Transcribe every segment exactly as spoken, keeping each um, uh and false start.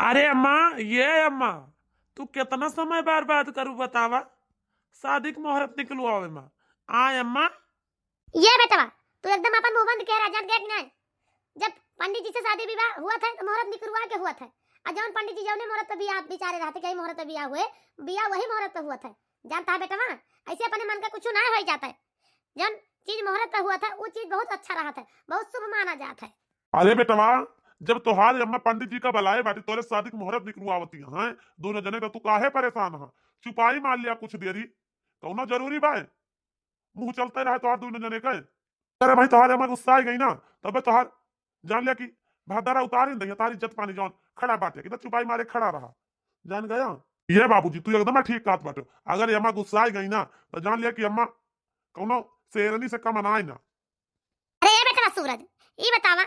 अरे अम्मा, ये अम्मा, तू केतना समय बर्बाद करू बतावा, शादी के मुहूर्त निकलवावे मा। आय अम्मा। ये बेटवा, तू एकदम अपन मुंह बंद के रह, जान गया कि नहीं? जब पंडित जी से शादी विवाह हुआ था तो मुहूर्त निकलवा के हुआ था, और जौन पंडित जी जौने मुहूर्त पे बियाह बिचारे रहते कि यही मुहूर्त पे बियाह हुए, बियाह वही मुहूर्त पे हुआ था। जानता है बेटवा, ऐसे अपने मन का कुछ ना हो जाता है। जौन चीज मुहूर्त पे हुआ था, वो चीज बहुत अच्छा रहा था, बहुत शुभ माना जाता है। अरे बेटवा, जब तोहार अम्मा पंडित जी का बुलाए बाटी, तोरे शादी के मुहूर्त निकलवावती हैं दोनों जने, तो तू काहे परेशान है? चुपाई मार लिया कुछ देरी, कौनो जरूरी बा? मुंह चलते रहे तोहार दोनों जने के। अरे भाई, तोहार अम्मा गुस्सा आ गई ना, तबे तोहार जान लिया कि भदरा उतार ही नहीं, तारी इज्जत पानी जौन खड़ा बाटे, कि तो चुपाई मारे खड़ा रहा। जान गया? ये बाबूजी, तू एकदम ठीक कहत बाटे। अगर अम्मा गुस्सा आ गई ना, तो जान लिया कि अम्मा कौनो शेरनी से कम ना है ना। अरे ए बेटवा सूरज, ई बतावा,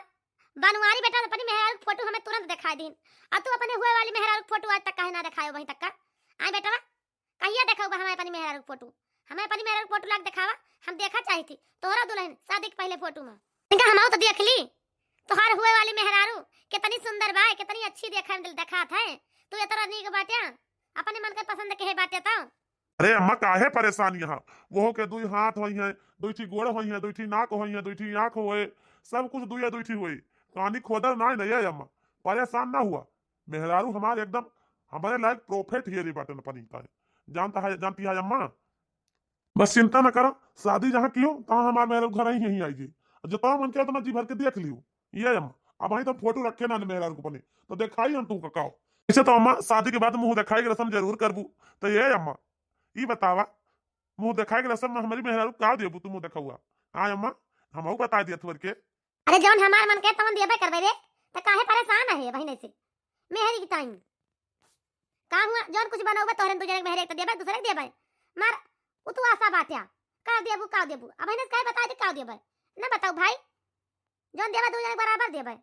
बनवारी बेटा अपनी मेहरारू के फोटो हमें तुरंत दिखाई दीन, और तू अपने हुए वाली मेहरारू के फोटो आज तक काहे ना दिखायो वहीं तक का? आए बेटवा, कहिया देखौबा हमें अपनी मेहरारू के फोटो? हमें अपनी मेहरारू के फोटो लाके दिखावा, हम देखा चाही थी तोहरा दुल्हन शादी के पहले फोटो में। इनका हम तो देख ली, तोहार हुए वाली मेहरारू कितनी सुंदर बा, कितनी अच्छी देखे में दिल दिखात है। तू इतना नीक बाटे, अपने मन के पसंद के है बाटे तो। अरे अम्मा, काहे परेशान यहाँ? वहू के दुई हाथ होई हैं, दुई ठी गोड़ होई हैं, दुई ठी नाक होई हैं, दुई ठी आँख होए, सब कुछ दुइये दुई ठी होई। कानी खोदर ना है ना ये अम्मा, परेशान ना हुआ। मेहरारू हमार एकदम हमारे लायक परफेक्ट हियरी बाटन अपनी ताई। जानता है, जानती है अम्मा, बस चिंता न करा, शादी जहाँ कियो तहाँ हमार मेहरारू घर ही यहीं आई जी। जतवा मन के उतना जी भर के देख लियो। ये अम्मा, अब वहीं तो फोटो रखे ना मेहरारू को अपने, तो दिखाई हम तुमको काओ। ऐसे तो अम्मा शादी के बाद मुंह दिखाई के रस्म जरूर करबू। तो ये अम्मा, ई बतावा, मुंह दिखाई के रस्म में हमारी मेहरारू का देबू तू मुंह दिखावा? हाँ अम्मा, हमहू बता दिया थोड़ के। अरे जौन हमार मन के तवन देबे करबे रे, त काहे परेशान है बहिन से? मेहरी की ताई का हुआ, जौन कुछ बनौबे तोहरे दू जने के मेहरे एक तो देबे, दूसरे के देबे। मार उ तू आशा बाट्या, का देबू, का देबू? अब बहिन से काहे बता दे का देबे? ना बताऊ भाई, जौन देबे दू जने के बराबर देबे।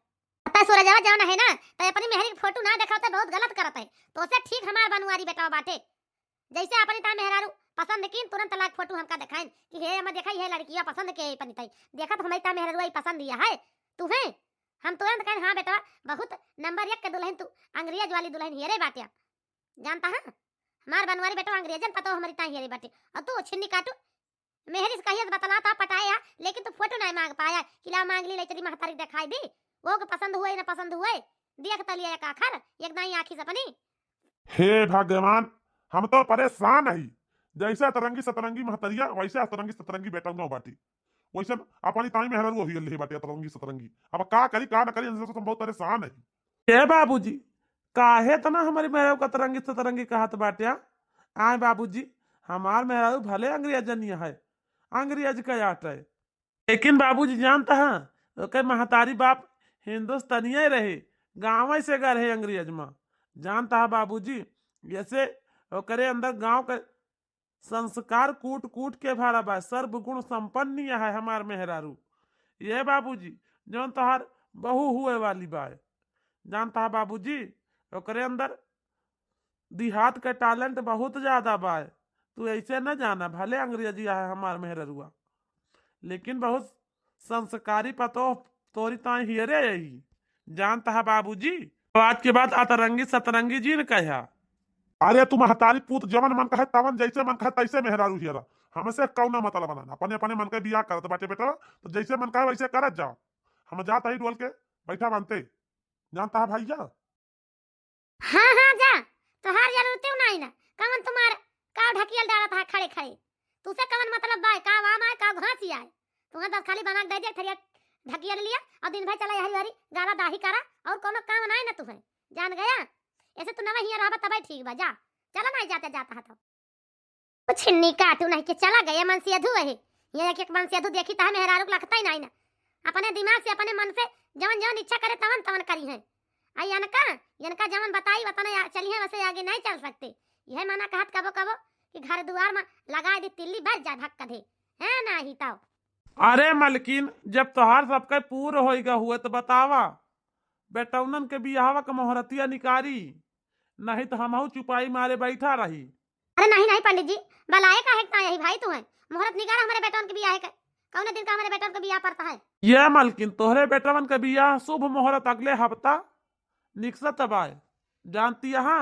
पता सूरजवा जौन है ना, त अपनी मेहरी के फोटो ना देखाते बहुत गलत करत है। तो से ठीक हमार बनवारी बेटा बाटे, जैसे अपनी ता मेहरारू पसंद कीन, तुरंत लाग फोटो हमका देखाइन कि हे अम्मा देखा, ये लड़किया पसंद के है अपनी ताई। देखत हमारी ता मेहरारू आई पसंद दिया है तू है। हम तुरंत कहें, हाँ बेटा, बहुत नंबर एक के दुल्हन तू, अंग्रेज वाली दुल्हन हियरे बाटे। जानता है, हमार बनवारी बेटा अंग्रेजन पतो हमारी ताई हियरे बाटे। और तू छिन्नी काटू, मेहरी से कहिए से बतला था पटाया, लेकिन तू फोटो नहीं मांग पाया कि ला मांग ली, ले चली महतारी के दिखाई दी, वो के पसंद हुए ना पसंद हुए, देख तलिया एक आखर, एक दाई आँखी से अपनी। हे भगवान, हम तो परेशान हई। जैसे अतरंगी सतरंगी महतरिया, वैसे अतरंगी सतरंगी बेटा न बाटी। वैसे अपनी ताई मेहरारू वही ले बाटे अतरंगी सतरंगी। अब का करी, का न करी, इनसे तो हम बहुत परेशान हई। ए बाबूजी, काहे तना हमारी मेहरारू का अतरंगी सतरंगी कहत बाटे? आए बाबूजी, हमार मेहरारू भले अंग्रेजनिया है, अंग्रेज का आट है, लेकिन बाबूजी जानता है, ओकर महतारी बाप हिंदुस्तानिये रहे, गाँव से गा रहे अंग्रेज में। जानता है बाबूजी, जैसे ओकरे अंदर गाँव के संस्कार कूट कूट के भरा बा, सर्वगुण संपन्न है हमार मेहरारू। ये बाबूजी, जौन तोहार बहू हुए वाली बा, जानता है बाबूजी, ओकरे अंदर देहात के टैलेंट बहुत ज्यादा बा। तू ऐसे न जाना, भले अंग्रेजिया है हमार मेहररुआ, लेकिन बहुत संस्कारी पतोह तोरी ताई हियरे यही। जानता है बाबूजी, तो आज के बाद अतरंगी सतरंगी जी न कहा। अरे तू महतारी पूत, जवन मन कहे तवन, जैसे मन कहे तैसे मेहरारू हियरा। हमसे कौनो मतलब ना, अपने अपने मन के बियाह करत बाटे बेटा, तो जैसे मन कहे वैसे करत जाओ। हम जात ही डोल के बैठा बनते, जानता है भैया। हाँ, हाँ, जा, तोहार जरूरते नहीं ना। कवन तुम्हार का ढकियल डालत है खड़े खड़े? तुसे कवन मतलब बा, का वाम आए, का घास ही आए? तुम्हें बस खाली बना के दे दिया, थरिया ढकियल लिया और दिन भर चला यही हरी गारा दाही करा और कोनो काम नहीं ना तुम्हें। जान गया? ऐसे तू नवा हिया रहबा तबे ठीक बा, जा। चला नहीं जाते जाता है तो। कुछ नहीं काटू नहीं के चला गए मन से अधू है। ये एक एक मन से अधू देखी तहा मेहरारू के लगता ही नहीं ना। अपने दिमाग से, अपने मन से जवन जवन इच्छा करे तवन तवन करी है। आ यनका, यनका जवन बताई वतने आ-, चली है, वैसे आगे नहीं चल सकते। यह माना कहत कबो कबो कि घर दुआर में लगा दी तिल्ली बज जाए भक्क दे। है ना ही तो। अरे मलकिन, जब तोहार सबके पूर होइगा हुए तो बतावा, बेटौनन के बियाहवा के मोहरतिया निकारी, नहीं तो हमहू चुपाई मारे बैठा रही। अरे नहीं, नहीं पंडित जी, बलाए काहे के यही भाई तू है? मुहूर्त निकाल हमारे बेटवन के बियाह के। कौने दिन का हमारे बेटवन के बियाह पड़ता है? ये मलकिन, तोहरे बेटवन के बियाह शुभ मुहूर्त अगले हफ्ता निकसत बाय। जानती यहाँ,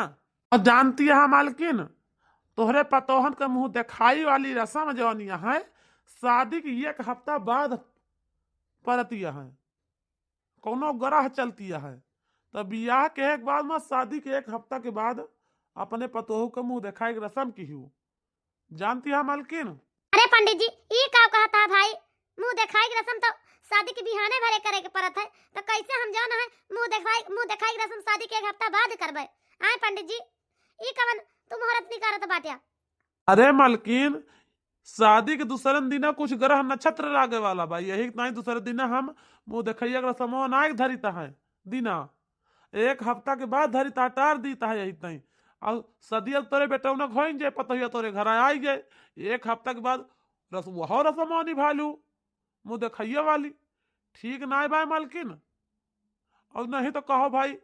और जानती यहाँ मालकिन, तोहरे पतोहन के मुँह देखाई वाली रस्म जौन यहाँ है, शादी के एक हफ्ता बाद परत यहाँ है, कौनो ग्रह चलती यहाँ है। तो बियाह के एक बाद में शादी के एक हफ्ता के बाद अपने पतोहू के मुँह देखाई के रस्म की हूँ। जानती है मालकिन? अरे पंडित जी, ई का कहत है भाई? मुँह देखाई के रस्म तो शादी के बिहाने भरे करे के परत है, तो कैसे हम जौन है मुँह देखाई, मुँह देखाई के रस्म शादी के एक हफ्ता बाद करबे? आए पंडित जी, ई कवन तू मुहूर्त निकारत बाट्या? अरे मालकिन, शादी के दूसरे दिना कुछ ग्रह नक्षत्र लागे वाला बा, यही ताई दूसरे दिना हम मुँह देखैया के रस्मवा नाई धरित है दिना, एक हफ्ता के बाद धरित हटार दीत है यही ताई। और सदिया तोरे बेटौना होइन जाए, पतोहिया तोरे घर आई जाए, एक हफ्ता के बाद रस वह रस्मवा निभा लू मुँह देखैया वाली। ठीक नाई बाय मालकिन? और नहीं तो कहो भाई,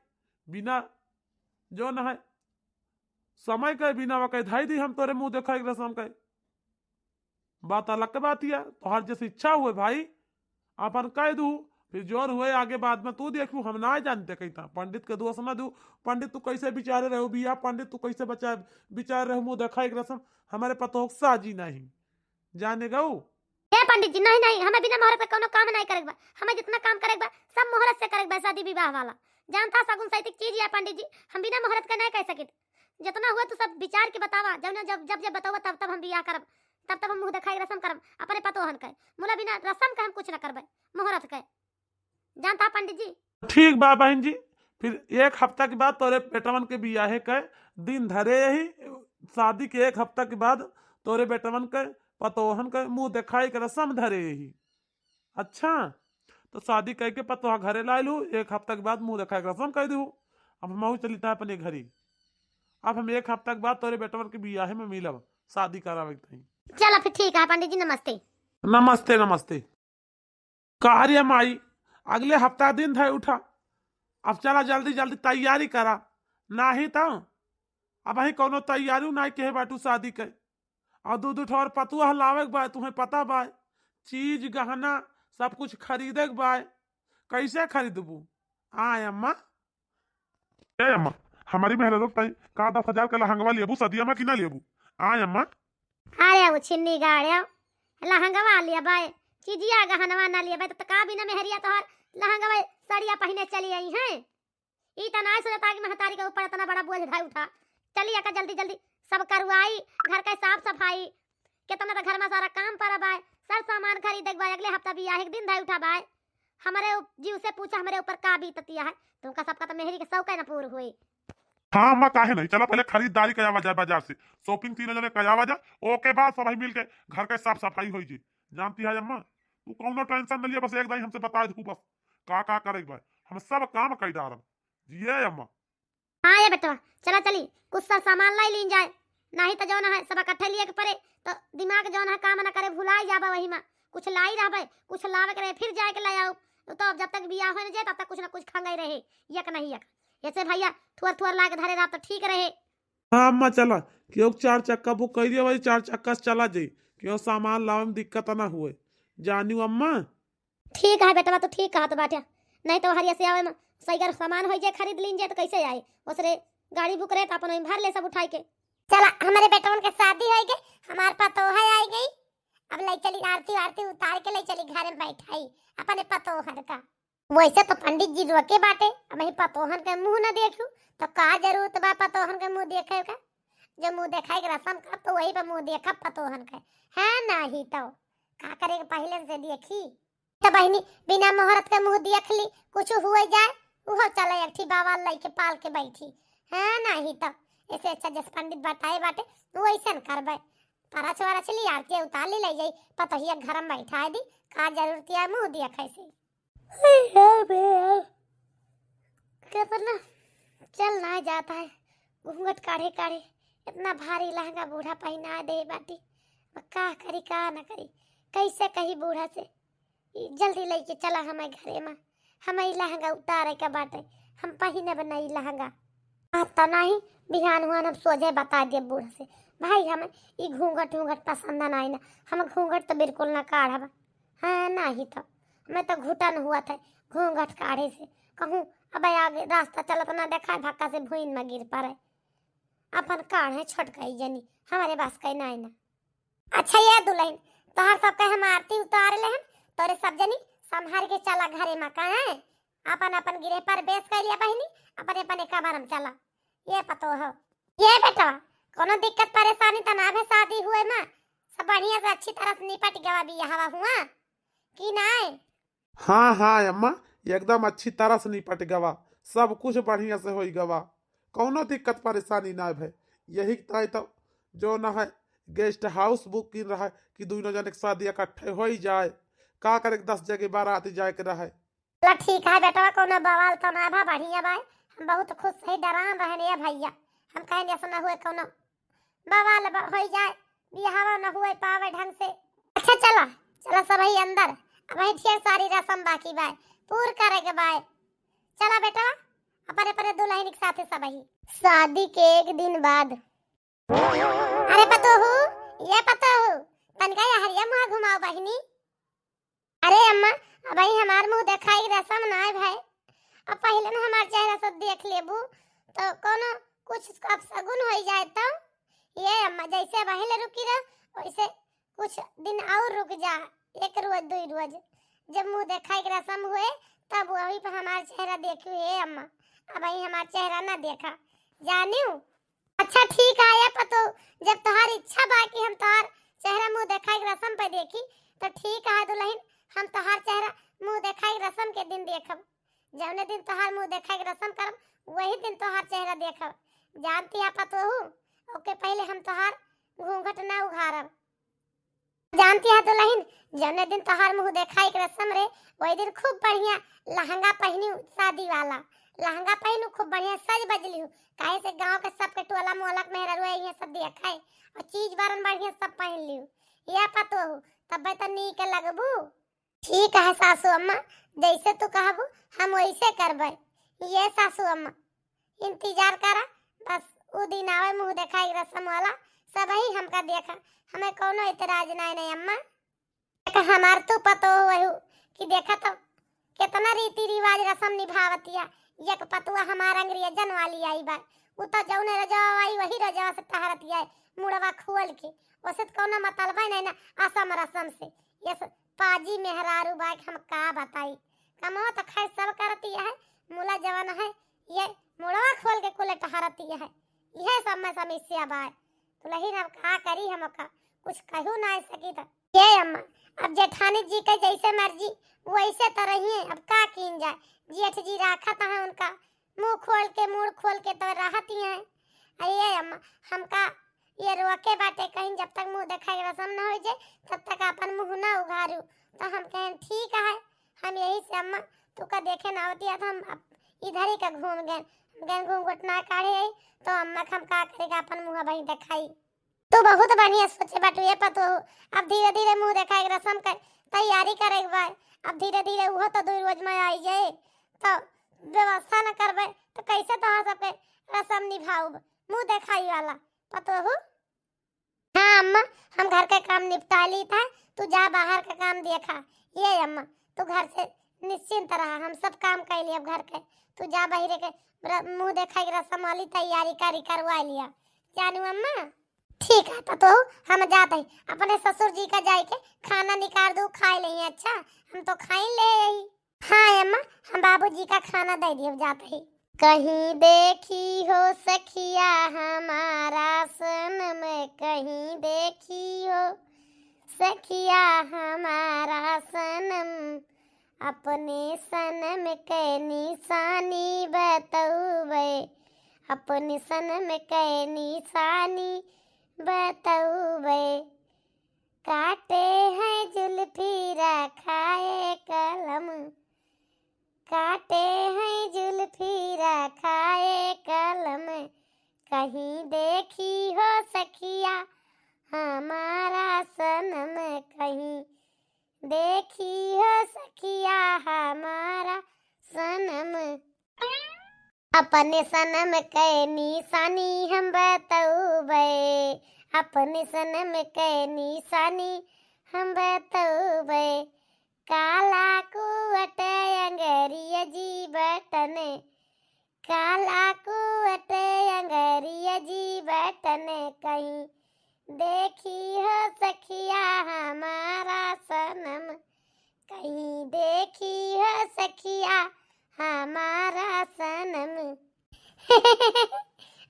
बिना जौन है समय के बिना वकै धाई दी हम तोरे मुँह देखै के रस्म के। बात अलग के बात है, तोहार जैसे इच्छा हुए भाई, अपन कह दू, फिर जोर हुए आगे बाद में तू देखू, हम ना जानते कहता। पंडित के दोष ना दू, पंडित तू कैसे विचारे रहू बिया, पंडित तू कैसे बचा विचारे रहू मुँह देखै के रस्म, हमारे पतोह के साजी नहीं। जाने गऊ। हे पंडित जी, नहीं, नहीं, हमें बिना मुहूर्त के कौनो काम नहीं करे के बा। हमें जितना काम करे के बा, सब मुहूर्त से करे के बा, शादी विवाह वाला। जानता सगुन सैतिक चीज है पंडित जी, हम बिना मुहूर्त के नहीं कह सकित। जितना हुआ तू सब विचार के बतावा, जब न, जब, जब, जब बतावा तब, तब हम बियाह करब, तब, तब हम मुँह देखाई रस्म करब अपने पतोहन के। मुला बिना रस्म के हम कुछ न करबे, मुहूर्त के। जानता पंडित जी। ठीक बा बहन जी, फिर एक हफ्ता के बाद तोरे बेटवन के बियाहे के दिन धरे ही, शादी के एक हफ्ता के बाद तोरे बेटवन के पतोहन के मुँह देखाई के रस्म धरे ही। अच्छा, तो शादी कह के पतोह घरे ला लू, एक हफ्ता के बाद मुँह देखाई के रस्म कह दू। अब हम चलिता अपने घरी। अब हम एक हफ्ता के बाद तोरे बेटवन के बियाहे में मिलब, शादी करावे के ताई। चला फिर ठीक है पंडित जी, नमस्ते। नमस्ते, नमस्ते। कह रे माई, अगले हफ्ता दिन धै उठा, अब चला जल्दी जल्दी तैयारी करा, नाही तो अब ही कौनो तैयारी नाही केहे बाटू शादी के। और दू दू ठो और पतुआ लावे के बा, तुम्हें पता बा, चीज गहना सब कुछ खरीदे के बा, कैसे खरीदबू? आय अम्मा। ए अम्मा, हमारी मेहरारू ताई का दस हजार के लहंगवा लेबू सदिया में कि ना लेबू? आय अम्मा। अरे वो छिन्नी गाड़े, लहंगवा लेबे, चिजिया गहनवा ना लेबे, तो का बिना मेहरिया तोहर लहंगवा सड़िया पहिने चली आई हैं? ई त नाय सोचता कि महतारी के ऊपर इतना बड़ा बोझ धाई उठा। चली आका जल्दी जल्दी सब करवाई, घर का साफ सफाई, कितना तो घर में सारा काम पड़ा बाय, सर सामान खरीदे के बाय, अगले हफ्ता बियाह एक दिन धाई उठा बाय। हमरे उप-, जीव से पूछा, हमरे ऊपर का बीततिया है, तुमका सबका तो मेहरी के शौक है ना पूर हुई। हाँ अम्मा, काहे नहीं, चला पहले खरीदारी कयावा जाए बाजार से, shopping तीन जने कयावा जाए, ओके बाद सब मिल के घर के साफ सफाई होई जी। जानती है अम्मा, तू कौनो tension न लिया, बस एक दाई हमसे बता दू बस का का करे के बा, हम सब काम कर डारब। जिए अम्मा। हाँ ये बेटवा, चला चली, कुछ सा सामान लाई लीन जाए, नाही तो जौन है सब इकट्ठे लिए के पड़े, तो दिमाग जौन है काम न करे, भुलाई जाबे वही में। कुछ लाई रहबे, कुछ लावे के रहे, फिर जाए के ले आओ। तो अब जब तक बियाह हो न जाए, तब तक कुछ न कुछ खंगाई रहे, एक नहीं एक। ऐसे भैया थोर थोर ला के धरे रह तो ठीक रहे। हाँ अम्मा, चला, क्यों चार चक्का book कर दिया भाई, चार चक्का से चला जाई, क्यों सामान लावे में दिक्कत ना हुए। जानियो अम्मा। ठीक है बेटवा, तू ठीक कहत बाट्या, नहीं तो हरिया से आवे में सैगर सामान होई जाए, खरीद लीन जाए तो कैसे आए? ओसरे गाड़ी book रहे तो अपन ओइम भर ले सब उठाई के। चला, हमरे बेटवन के शादी होई गई, हमार पतोह आई गई, अब ले चली आरती आरती उतार के ले चली घरे में बैठाई अपने पतोहन का। वैसे तो पंडित जी रोके बाटे, अब ही पतोहन के मुँह न देखू तो का जरूरत बा पतोहन के मुँह देखे का? जो मुँह देखाई के रस्म करब तो वही पे मुँह देखब पतोहन के, है नाही तो का करे के पहिले से देखी। तो बहिनी, बिना मुहूर्त के मुँह देख ली, कुछ हुए जाए, उहो चले एक ठी बाबा लइके पाल के बैठी। हाँ, नाही तो ऐसे अच्छा जस पंडित बताए बाटे, वैसन करबे। परछ वरछ ली, आरती उतार ली, ले जाई, पतोहिया घर में बैठाए दी, का जरूरत है मुँह देखे से। अरे यार बे यार, कितना चल ना जाता है, घूंघट काढ़े काढ़े, इतना भारी लहंगा बूढ़ा पहिना दे बाटी, अब का करी का ना करी, कैसे कही बूढ़ा से, ई जल्दी लेके चला हमें घरे में, हमें ई लहंगा उतारे के बाटे, हम पहिने बनाई लहंगा। आता नहीं, बिहान हुआ हम सोझे बता दिए बूढ़ा से, भाई हमें ई घूंघट घूंघट पसंद नहीं ना, हम घूंघट तो बिल्कुल ना काढ़ब। हाँ, नहीं तो हमें तो घुटन हुआ था घूंघट काढ़े से, कहूँ अब आगे रास्ता चलत ना देखाए, भक्का से भुइन में गिर पड़े। अपन काढ़े छोटकाई जनी, हमरे बस के नाई ना। अच्छा ये दुलहिन, तोहर सबके हम आरती उतार लेहन, तोरे सब जनी सम्हार के चला घरे में, काहे? अपन अपन गिरे परबेस कइ लिया बहिनी, अपने अपने कमर में चला। ये पतोह, ये बेटवा, कउनो दिक्कत परेसानी त ना भे शादी हुए में? सब बढ़िया से अच्छी तरह से निपट गवा बियाहवा हुआ कि नाई? हाँ, हाँ, अम्मा, एकदम अच्छी तरह से निपट गवा, सब कुछ बढ़िया से होई गवा, कउनो दिक्कत परेसानी ना भे। यही ताई तो जो ना है, guest house booking रहा कि दुइनो जने के शादी इकट्ठे होई जाए, का करे के दस जगह बारात जाए के रहे। चला ठीक है बेटवा, कउनो बवाल तो ना भा, बढ़िया बाय। हम बहुत खुश है, डरान रहन ए भइया, हम कहेन ऐसा ना हुए कउनो बवाल ब-, होई जाए, बियाहवा न हुए पावे ढंग से। अच्छा चला, चला सबही अंदर, अबही ढेर सारी रसम बाकी बाय, पूर करे के बाय। चला बेटवा, अपने अपने दुलहिन के साथे सबही। शादी के एक दिन बाद। अरे पतोहू, ये पतोहू, तनिका ये हरिया मुँह घुमाओ बहिनी। अरे अम्मा, अबही हमार मुँह देखाई रसम नाय भय। अब पहिले न हमार चेहरा सब देख लेबू, तो कउनो कुछ अपसगुन होई जाए तो। ये अम्मा, जैसे अबही ले रुकी रह, वैसे कुछ दिन और रुक जा, एक रोज, दुई रोज। जब मुँह देखाई के रसम हुए, तब वही पे हमार चेहरा देखियो। हे अम्मा, अबही हमार चेहरा ना देखा, जानियो। अच्छा ठीक है ये पतोह, जब तोहार इच्छा बा कि हम तोहार चेहरा मुँह देखाई के रसम पे देखी, तो ठीक है दुलहिन, हम तोहार चेहरा मुँह देखाई के रसम के दिन देखब। जौने दिन तोहार मुँह देखाई के रसम करब, वही दिन तोहार चेहरा देखब। जानती है पतोहू, ओके पहिले हम तोहार घूंघट ना उघारब। जानती है दुलहिन, जौने दिन तोहार मुँह देखाई के रसम रे, वही दिन खूब बढ़िया लहंगा पहिनी, शादी वाला लहंगा पहिनू, खूब बढ़िया सज बज लिहू, काहे से गाँव के सबके टोला मोहल्ला के मेहरारू आई हैं, सब देखाए और चीज बारन बढ़िया सब पहिन लिहू। या पतोहू, तब्बे तो नीक लगबू। ठीक है सासू अम्मा, जैसे तू कहबू हम वैसे करबे। ये सासू अम्मा, इंतजार करा, बस उ दिन आवे मुँह देखाई रसम वाला, सबही हमका देखा, हमें कउनो एतराज नाय, नाय अम्मा। एक हमार तू पतोह वहू कि देखा तो केतना रीति रिवाज रसम निभावतिया। एक पतुआ हमार अंग्रेजन वाली आई बा, उ तो जौने रजवा आई वही रजवा से टहरतिया, मुड़वा खोल के। ओसे तो कउनो मतलबे नाय ना असम रसम से। ये सब पाजी मेहरारू बा कि हम का बताई। कमवा तो खैर सब करतिया है, मुला जवन है ये मुड़वा खोल के कुल टहरतिया है। इहे सब में समस्या बा। दुलहिन अब का करी, हम का कुछ कहू ना सकी त। ये अम्मा, अब जेठानी जी के जैसे मर्जी वैसे तो रहिए, अब का कीन जाए। जेठ जी राखत हैं उनका, मुँह खोल के, मूड़ खोल के तो रहती हैं। अरे ये अम्मा, हमका ये रोके बाटे कहीं, जब तक मुँह देखाई के रसम ना हो जाए, तब तक अपन मुँह ना उघारू। तो हम कहें ठीक है, हम यही से अम्मा तू का देखे ना होती है, तो हम अब इधर ही का घूम गए, हम गए घूम घुटना काढ़े आई, तो अम्मा के हम का करेगा अपन मुँह वहीं देखाई। तू बहुत बढ़िया सोचे बाटू ये पतोहू। अब धीरे धीरे मुँह देखाई के रसम के तैयारी करे के बा। अब धीरे धीरे उहो तो दुई रोज में आई जाए, तो व्यवस्था न करबे तो कैसे तोहार सबके रसम निभाऊब? मुँह देखाई वाला पतोहू। हाँ अम्मा, हम घर के काम निपटा ली था, तू जा बाहर का काम देखा। ये अम्मा, तू घर से निश्चिंत रहा, हम सब काम कर लिया घर के। तू जा बहिरे के र-, मुँह देखाई के रसम वाली तैयारी करी, करवा लिया। जानू अम्मा? ठीक है पतोहू, हम जात ही, अपने ससुर जी का जाए के खाना निकाल दू, खाए ले। अच्छा, हम तो खाई ले ही। हाँ अम्मा, हम बाबूजी का खाना दे दिए, जात ही। कहीं देखी हो सखिया हमारा सनम, कहीं देखी हो सखिया हमारा सनम, अपने सनम के निशानी बतौबे, अपने सनम के निशानी बतौबे। काटे हैं जुल्फी रखाए कलम, काटे हैं जुल्फी रखाए कलम, कहीं देखी हो सखिया हमारा सनम, कहीं देखी हो सखिया हमारा सनम। अपने सनम के निशानी हम बतौबे, अपने सनम के निशानी हम बतौबे। काला कोट अंग्रेजी बटन, काला कोट अंग्रेजी बटन, कहीं देखी हो सखिया हमारा सनम, कहीं देखी हो सखिया हमारा सनम।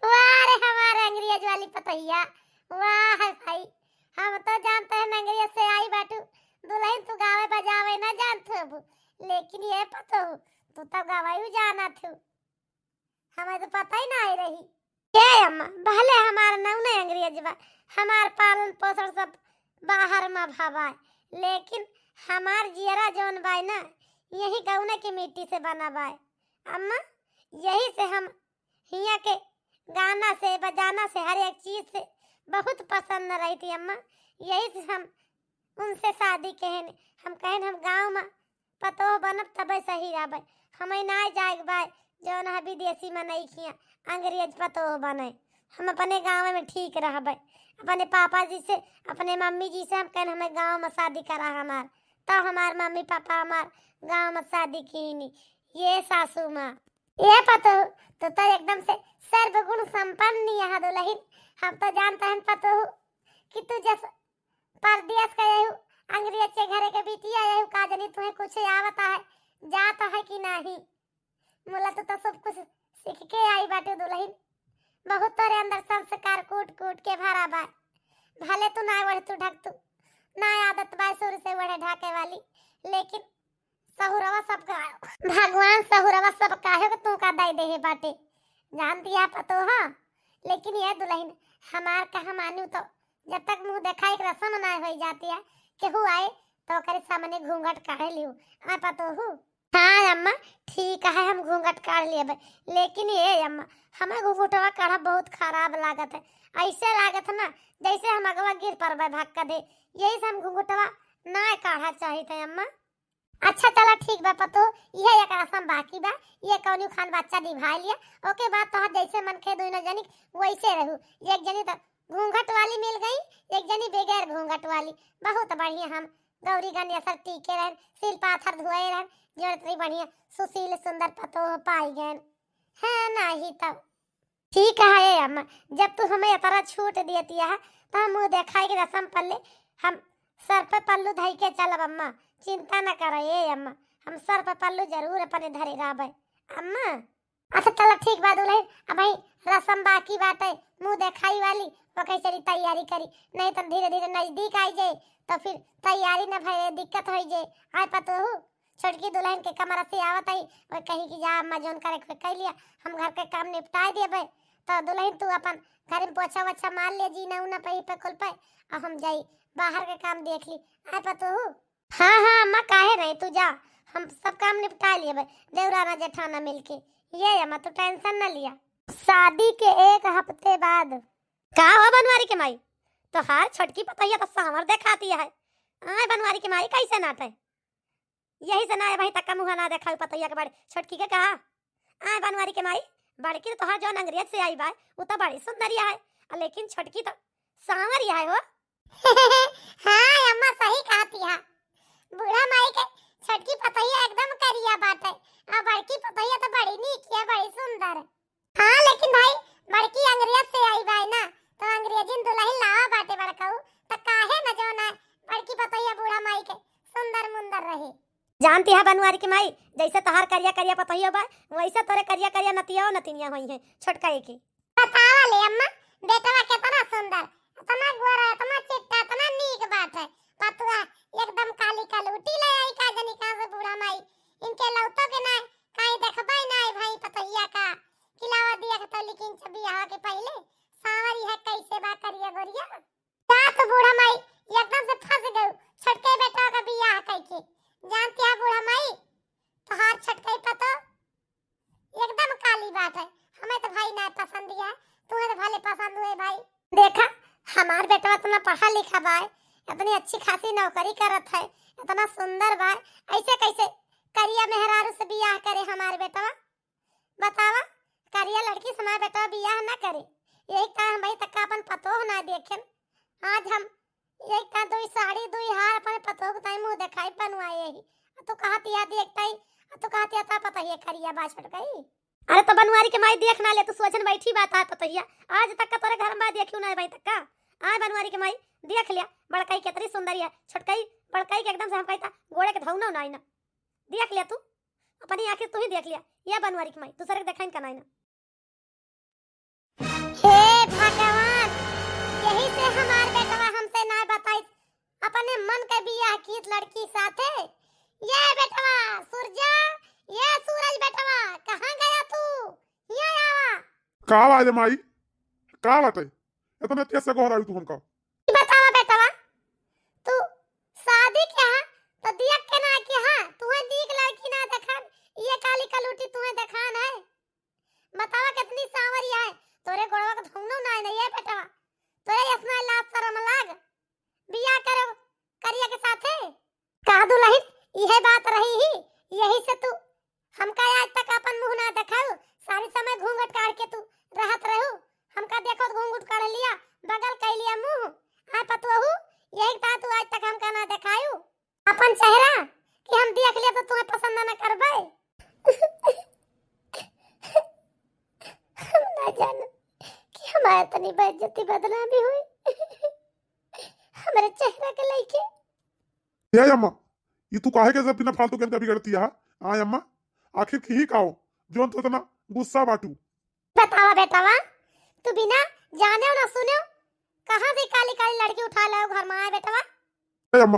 वाह रे हमारे अंग्रेज वाली पतोहिया, वाह है भाई। हम तो जानते हैं अंग्रेज से आई बाटू, दुलहिन तू गावे बजावे ना जानत हो, लेकिन ये पतोहू तू तो गवाई जाना थू, हमें तो पता ही ना आई रही। ए अम्मा, भले हमार नौने अंग्रेज बा, हमार पालन पोषण सब बाहर मा भवा है, लेकिन हमार जियरा जौन बाय ना, यही गौने की मिट्टी से बना बाय। अम्मा, यही से हम हियाँ के गाना से, बजाना से, हर एक चीज से बहुत पसंद रहती अम्मा। यही से हम उनसे शादी कहेन। हम कहेन हम गाँव मा पतोह बनब तबे सही रहबे। हमें ना जाए के बा जौन है विदेशी मनई खिया अंग्रेज पतोह बने। हम अपने गाँव में ठीक रहबे। अपने पापा जी से, अपने मम्मी जी से हम कहेन हमें गाँव में शादी करा हमार, तब हमार मम्मी पापा हमार गाँव में शादी कीनी। ये सासू माँ, ये पतोह, तू तो एकदम से सर्वगुण संपन्न यहाँ दुलहिन। हम तो जानते हैं पतोह कि तू जस परदेस का यहू अंग्रेज के घरे के बिटिया यहू का जनी तुम्हें कुछ आवता है, जाता है कि नाही। मुला तू तो सब कुछ सीख के आई बाटे दुलहिन। बहुत तोरे अंदर संस्कार कूट कूट के भरा बा। भले तू ना ओढ़ तू ढक तू, ना आदत बा शुरू से ओढ़े ढाके वाली, लेकिन सहुरवा सब का, भगवान सहुरवा सब काहे को तू का दे दे बाटे। जानती है पतोह, लेकिन ये दुलहिन हमार कहा मानू तो जब तक मुँह देखाई के रसम ना होई जाती है, केहू आए तो ओकरे सामने घूंघट काढ़ लियो। आ पतोहू। हाँ अम्मा, ठीक है, हम घूंघट काढ़ लेबे, लेकिन ये अम्मा, हमें घूंघटवा काढ़ा बहुत खराब लागत है। ऐसे लागत है ना जैसे हम अगवा गिर पड़बे भक्का दे, यही से हम घूंघटवा ना काढ़ा चाहित है अम्मा। अच्छा चला ठीक बा पतोह, ये एक रसम बाकी बा, ये कौनी खान बच्चा निभाई लिया, ओके बाद तोहार जैसे मन खे दोनों जनी वैसे रहू। एक जनी तो घूंघट वाली मिल गई, एक जनी बगैर घूंघट वाली। बहुत बढ़िया, हम गौरी गणेश टीके रहन, सिल पाथर धोए रहन, जौन इतनी बढ़िया सुशील सुंदर पतोह पाई गए। हाँ नाही तब। ठीक है ए अम्मा, जब तू हमें इतना छूट देती है तो हम मुँह देखाई के रसम पल्ले हम सर पे पल्लू धई के चलब अम्मा, चिंता न करे ए अम्मा, हम सर पे पल्लू जरूर अपने धरे रहबे अम्मा। अच्छा चला ठीक बा दुलहिन, अब भाई रसम बाकी बाटे मुँह देखाई वाली, ओके चली तैयारी करी, नहीं तो धीरे धीरे नजदीक आई जाए तो फिर तैयारी न भरे दिक्कत होई जाए। आए पतोहू, छोटकी दुलहिन के कमरा से आवत आई, वो कही कि जा अम्मा जौन करे के कर लिया, हम घर के काम निपटाए देबे। तो दुलहिन तू अपन घर में पोछा वोछा मार ले, जीना उना पे पे कुल पे, और हम जाई बाहर के काम देख ली। आए पतोहू। हाँ हाँ अम्मा, काहे नहीं, तू जा, हम सब काम निपटा लेबे, देवराना जेठाना मिलके। ये अम्मा तू टेंशन न लिया। शादी के एक हफ्ते बाद। का हो बनवारी के माई, तोहार छोटकी पतोहिया तो सांवर देखाती है। आए बनवारी के माई कैसे नाटे, यही से ना है भाई तक्का मुँह ना देखाऊ पतोहिया के बड़े छोटकी के कहा। आए बनवारी के माई, बड़की तो तोहार जौन अंग्रेज से आई बाय, उ तो बड़ी सुंदरिया है, आ लेकिन छोटकी तो सांवरिया है हो। हाँ अम्मा सही कहती है, बूढ़ा माई के छोटकी पतोहिया एकदम करिया बाटे, आ बड़की पतोहिया तो बड़ी नीक है, बड़ी सुंदर। हाँ लेकिन भाई बड़की अंग्रेज से आई बाय ना, तो अंग्रेजिन दुलहिन लावा बाटे बड़कऊ, तो काहे न जौन है बड़की पतोहिया बूढ़ा माई के सुंदर मुंदर रहे। जानती है बनवारी की माई, जैसे तोहार करिया करिया पतोहियो बा, वैसे तोरे करिया करिया नतिया नतिनिया होई है छोटका एक ही। बतावा ले अम्मा, बेटवा कितना सुंदर, इतना गोरा, इतना चिट्टा, इतना नीक बाटे। पतुआ एकदम काली कलूटी ले आई का जनी कहाँ से बूढ़ा माई, इनके लौतो के ना कहीं देखबे ना भाई पतोहिया का। किलावा दिया के तो लेकिन जब बियाह के पहले सांवरी है कैसे बा करिया गोरिया। का तो बूढ़ा माई एकदम से फंस गऊ, छोटके बेटवा का बियाह कइके। जानती है बूढ़ा माई, तोहार छोटकई पतो एकदम काली बात है, हमें तो भाई ना पसंद है, तुम्हें तो भले पसंद हुए भाई। देखा, हमार बेटवा इतना पढ़ा लिखा बाय, इतनी अच्छी खासी नौकरी करत है, इतना सुंदर बाय, ऐसे कैसे करिया मेहरारू से बियाह करे हमार बेटवा? बतावा, करिया लड़की से हमार बेटवा बियाह ना करे। यही कारण हम भाई तक अपन पतोह ना देखेन। आज हम एक का दुई साड़ी, दुई हार अपने पतोह के ताई मुँह देखाई बनवाए ही। तू कहतिया देखतई, तू कहतिया ता पतोहिया करिया बा छोटकई। अरे तो बनवारी के माई देख ना ले, तू सोझन बैठी बा तार पतोहिया। आज तक का तोरे घर में देखियो ना भाई तक का। आय बनवारी के माई देख लिया, बड़कई केतरी सुंदरी है, छोटकई बड़कई के एकदम से हम कहता गोड़े के धौना ना आई ना। देख लिया तू, अपनी आँखें तू ही देख लिया। या बनवारी के माई, दूसरे के देखाइन का नाई ना। हे भगवान, यही से हमार बेटवा हमसे ना बताई, अपने मन के बियाह कीत लड़की साथे। ये बेटवा सूरजा, ये सूरज बेटवा, कहाँ गया तू? यहाँ आवा। का बात है माई, का बात है? इतना तेज से गोहराई तू हमका। ई बतावा बेटवा, तू शादी के हा तो दिया के ना के हा, तुहे नीक लड़की ना देखान, ये काली कलूटी तुहे देखान है। बतावा कितनी सांवरी है, तोरे गोड़वा के धौनो ना है ना ये बेटवा, तोरे इतना लाज शरम लाग, बियाह करो करिया के साथे। का दुलहिन, इहे बात रही ही, यही से तू हमका आज तक अपन मुँह ना देखाऊ, सारी समय घूंघट काढ़ के तू रहत रहू, हमका देखो तो घूंघट काढ़ लिया, बगल कइ लिया मुँह। आय पतोहू, यही ता तू आज तक हमका ना देखायू अपन चेहरा कि हम देख लिया तो तुम्हें पसंद ना करबे। हम ना जानू कि हमारे तनी बेइज्जती बदनामी हुई हमारे चेहरा के लेके। ए अम्मा, ई तू काहे के सब बिना फालतू के इनका बिगड़ती है? आय अम्मा, आखिर की ही काओ जोन तू इतना गुस्सा बाटू? बतावा बेटावा, तू बिना जाने ना सुने कहाँ से काली काली लड़की उठा लाओ घर में आए बेटावा? ए अम्मा,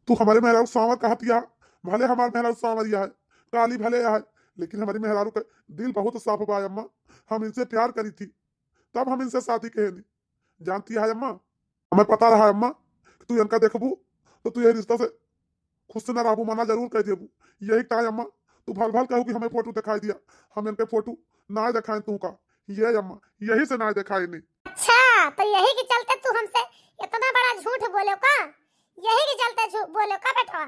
तू हमारे मेहरारू सांवर कहतिया, भले हमार मेहरारू सांवरिया है, काली भले है, लेकिन हमारी मेहरारू का दिल बहुत साफ बा अम्मा। हम इनसे प्यार करी थी, तब हम इनसे शादी कहेनी। जानती है अम्मा, हमें पता रहा अम्मा कि तू इनका देखबू तो तू ये रिश्ता से खुश न रहबू, मना जरूर कर देबू। यही टाइम अम्मा तू भल भल कहू कि हमें फोटो दिखाई दिया, हम इनके फोटो ना दिखाएं तू का। ये अम्मा, यही से ना दिखाए नहीं। अच्छा, तो यही के चलते तू हमसे इतना बड़ा झूठ बोले का? यही के चलते झूठ बोले का बेटवा?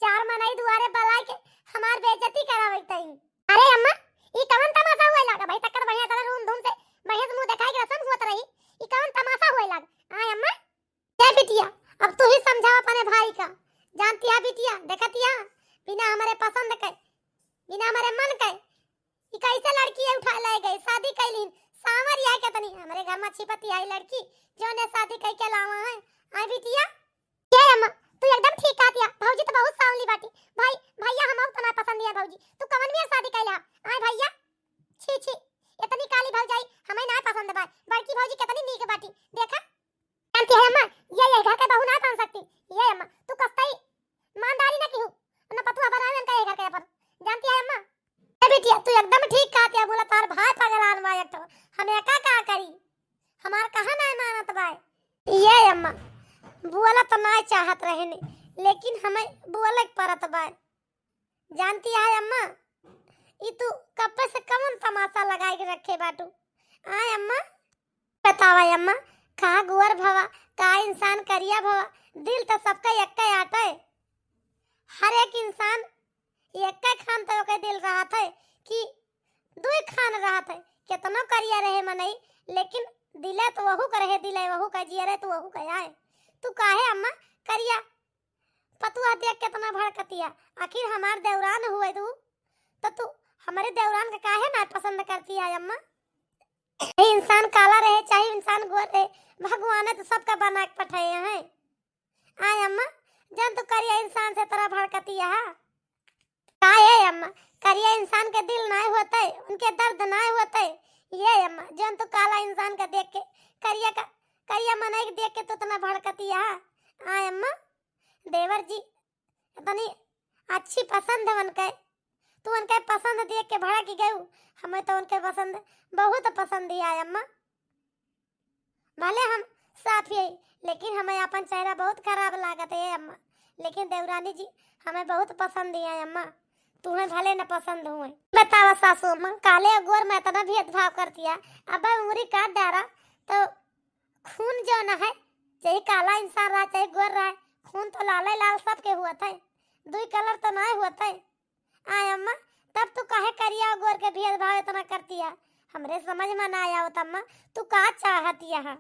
चार मनई दुआरे बुलाए के हमार बेइज्जती करावे तई। अरे अम्मा, ई कवन तमाशा हुए लागा भाई? तकर बढ़िया तरह रूम धूम से बढ़िया से मुंह दिखाई के रसम हुआ रही। ई कवन तमाशा हुए लाग? आय अम्मा, ए बिटिया, अब तू ही समझावा अपने भाई का। जानती है बिटिया, देखती है, बिना हमारे पसंद के, बिना हमारे मन के, ई कैसे लड़की है उठा ले गए, शादी कैलीन, सांवर यह के तनी हमारे घर में छिपती है लड़की, जो ने शादी कई के लावा है। आय बिटिया, ए अम्मा, तू एकदम ठीक कहतिया, भौजी तो बहुत सांवली बाटी। भाई, भैया हम तो ना पसंद है भौजी, तू कवन में शादी कैला? आय भैया, छी छी, इतनी काली भौजाई हमें ना पसंद बा। बड़की भौजी कितनी नीक बाटी, देखा। जानती है अम्मा, ये, ये घर के बहू ना बन सकती। ए अम्मा, तू कस्ताई ईमानदारी ना किहू, ना पतुआ बनावे इनका ये घर के अपन। जानती है अम्मा? ए बिटिया, तू एकदम ठीक कहतिया, बोला तार भाई पगलान बा एक ठो। हम एका का करी? हमार कहा ना मानत बा। ए अम्मा, बोला तो ना चाहत रहने, लेकिन हमें बोले के पड़त बा। जानती है अम्मा, ई तू कब्बे से कवन तमाशा लगाए के रखे बाटू? आय अम्मा, बतावा अम्मा, का गोर भवा, का इंसान करिया भवा, दिल तो सबका एक्के आटे। हर एक इंसान एक्के खान तो ओके दिल रहत है कि दुई खान रहत है। कितनो करिया रहे मनई, लेकिन दिले तो वहू का रहे, दिले वहू का, जियरे तो वहू का आए। तू काहे अम्मा करिया पतुआ देख कितना भड़कतिया? आखिर हमार देवरान हुए तू, तो तू हमारे देवरान के काहे ना पसंद करती है अम्मा? चाहे इंसान काला रहे, चाहे इंसान गोर रहे, भगवान ने तो सबका बना के पठाए हैं। आय अम्मा, जन तू करिया इंसान से तरह भड़कतिया है। का ए अम्मा, करिया इंसान के दिल नाय होते, उनके दर्द नाय होते। ए अम्मा, जन तू काला इंसान के देख के, करिया का, करिया मनई के देख के तू इतना भड़कतिया है। आय अम्मा, देवर जी, इतनी अच्छी पसंद है उनके, तू उनके पसंद देख के भड़क गयू। हमें तो उनके पसंद बहुत पसंद है अम्मा। भले हम साफ ही, लेकिन हमें अपन चेहरा बहुत खराब लागत है अम्मा। लेकिन देवरानी जी, हमें बहुत पसंद है अम्मा, तुम्हें भले न पसंद हुए। बतावा सासू अम्मा, काले और गोर में इतना भेदभाव करतिया, अब उंगली काट डारा तो खून जो न है, चाहे काला इंसान रहा चाहे गोर रहा, खून तो लाले लाल सबके हुआ था, दुई कलर तो ना हुआ था। आय अम्मा, तब तू काहे करिया और गोर के भेदभाव इतना करतिया? हमरे समझ में ना आवत अम्मा, तू का चाहतिया है?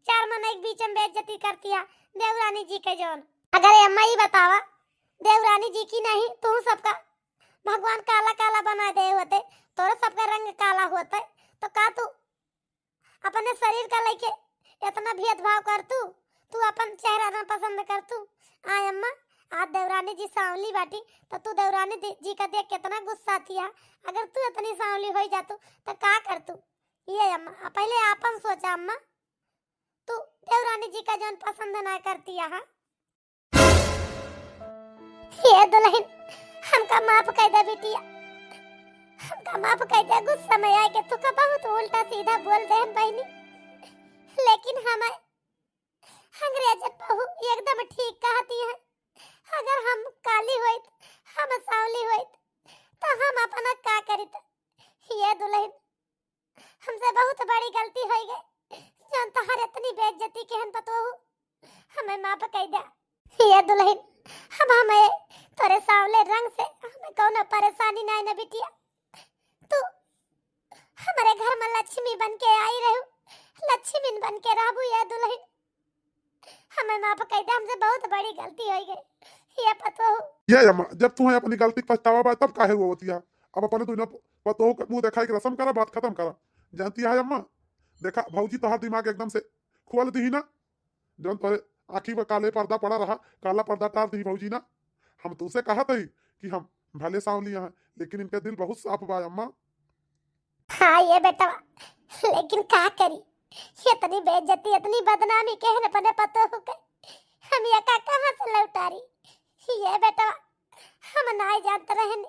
चार मनई के बीच में बेइज्जती करतिया देवरानी जी के जौन। अगर ए अम्मा ई बतावा देवरानी जी की नहीं, तू सबका भगवान काला काला बना दे होते, तोरे सबका रंग काला होते, तो का तू अपने शरीर का लेके इतना भेदभाव करतू? तू अपन चेहरा ना पसंद करतू? आय अम्मा, आज देवरानी जी सांवली बाटी, तो तू देवरानी दी-, जी का देख कितना गुस्सा थिया। अगर तू इतनी सांवली होई जातू, तो का करतू? ये अम्मा, पहले आपन सोचा अम्मा, तू देवरानी जी का जौन पसंद ना करती है। हे दुल्हन, हमका माफ कर दे बिटिया, हमका माफ कर दे। गुस्सा में आके तुका बहुत उल्टा सीधा बोल दे हम बहनी, लेकिन हमें अंग्रेजन बहू एकदम ठीक कहती है। अगर हम काली होइत, हम सांवली होइत, तो हम अपना का करित? ये दुल्हन, हमसे बहुत बड़ी गलती होई गई, जौन तोहर इतनी बेइज्जती केहन पतोहू, हमें माफ कर दे। ये दुल्हन, अब हमें तोरे सांवले रंग से हमें कौनो परेशानी नहीं न बिटिया। तू हमारे घर में लक्ष्मी बन के आई रहू, लक्ष्मी बन के रहबू। ये दुल्हन, हमें माफ कर दे, हमसे बहुत बड़ी गलती होई गई। ये पतोहू। ये अम्मा, जब तुम्हें अपनी गलती का पछतावा बा, तब काहे रोवतिया? अब अपने दोनों पतोहू के मुंह देखाई के रसम करा, बात खत्म करा। जानती है अम्मा, देखा भौजी तोहार दिमाग एकदम से खोल दी ना, जौन तोरे आँखी में काले पर्दा पड़ा रहा, काला पर्दा टार दी भौजी ना। हम तुमसे कहत हई कि हम भले सांवली हैं, लेकिन इनका दिल बहुत साफ बा अम्मा। हाँ ये बेटवा, लेकिन का करी, इतनी बेइज्जती, इतनी बदनामी केहन अपने पतोहू के, हम ये का कहाँ से लौटारी? ये बेटवा, हम नाई जानत रहनी,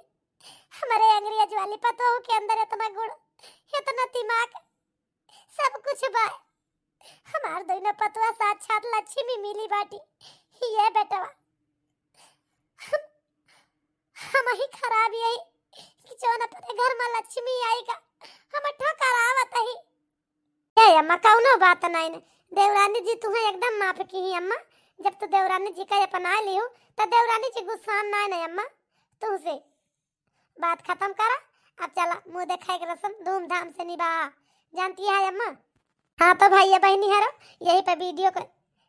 हमारे अंग्रेज वाली पतोहू के अंदर इतना गुण, इतना दिमाग, सब कुछ बा। हमार दोनों पतोहू साक्षात लक्ष्मी मिली बाटी। ये बेटवा, हम, हम ही खराब यही कि जौन अपने घर में लक्ष्मी आएगा, हम ठकरावत ही। ए अम्मा, कौनो बात नहीं ने। देवरानी जी तुम्हें एकदम माफ की ही अम्मा। जब तू देवरानी जी का अपना लिहू, तो देवरानी जी गुस्सा नहीं ने अम्मा। तुमसे बात खत्म करा। अब चला, मुंह देखाए के रसम धूमधाम से निभा। जानती है अम्मा? हाँ तो भैया बहनी हरो, यही पे वीडियो को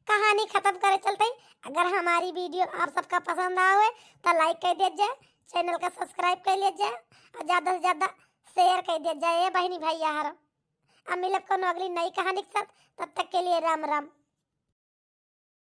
कहानी खत्म करे चलते ही। अगर हमारी वीडियो आप सबका पसंद आवे तो लाइक कर दिया जाए, चैनल का सब्सक्राइब कर लिया जाए और ज्यादा से ज्यादा शेयर कर दिया जाए। ये बहनी भैया हरो, अब मिलब कोनो अगली नई कहानी के साथ, तब तक के लिए राम राम।